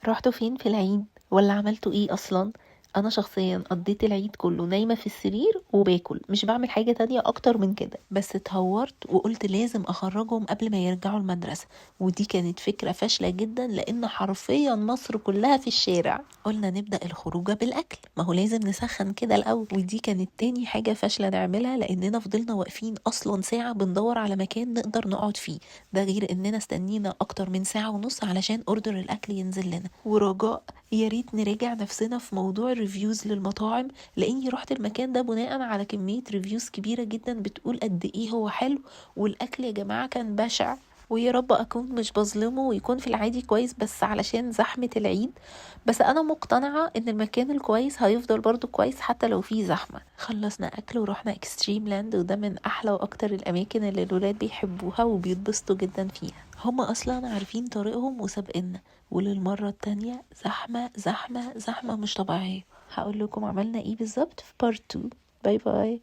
رحتوا فين في العيد ولا عملتوا ايه اصلا؟ انا شخصيا قضيت العيد كله نايمة في السرير وباكل، مش بعمل حاجة تانية اكتر من كده. بس اتهورت وقلت لازم اخرجهم قبل ما يرجعوا المدرسة، ودي كانت فكرة فاشلة جدا لان حرفيا مصر كلها في الشارع. قلنا نبدأ الخروجة بالاكل، ما هو لازم نسخن كده الاول، ودي كانت تاني حاجة فاشلة نعملها لاننا فضلنا واقفين اصلا ساعة بندور على مكان نقدر نقعد فيه، ده غير اننا استنينا اكتر من ساعة ونص علشان order الاكل ينزل لنا. ورجاء يا ريت نراجع نفسنا في موضوع ال reviews للمطاعم، لاني رحت المكان ده بناء على كمية reviews كبيرة جدا بتقول قد ايه هو حلو، والاكل يا جماعة كان بشع. ويا رب اكون مش بظلمه ويكون في العادي كويس، بس علشان زحمة العيد. بس انا مقتنعة ان المكان الكويس هيفضل برضو كويس حتى لو فيه زحمة. خلصنا اكل ورحنا Extreme Land، وده من احلى واكتر الاماكن اللي الولاد بيحبوها وبيتبسطوا جدا فيها. هما اصلا عارفين طريقهم وسابقنا. وللمرة التانية زحمة زحمة زحمة مش طبيعية. هقول لكم عملنا ايه بالظبط في part 2. bye bye.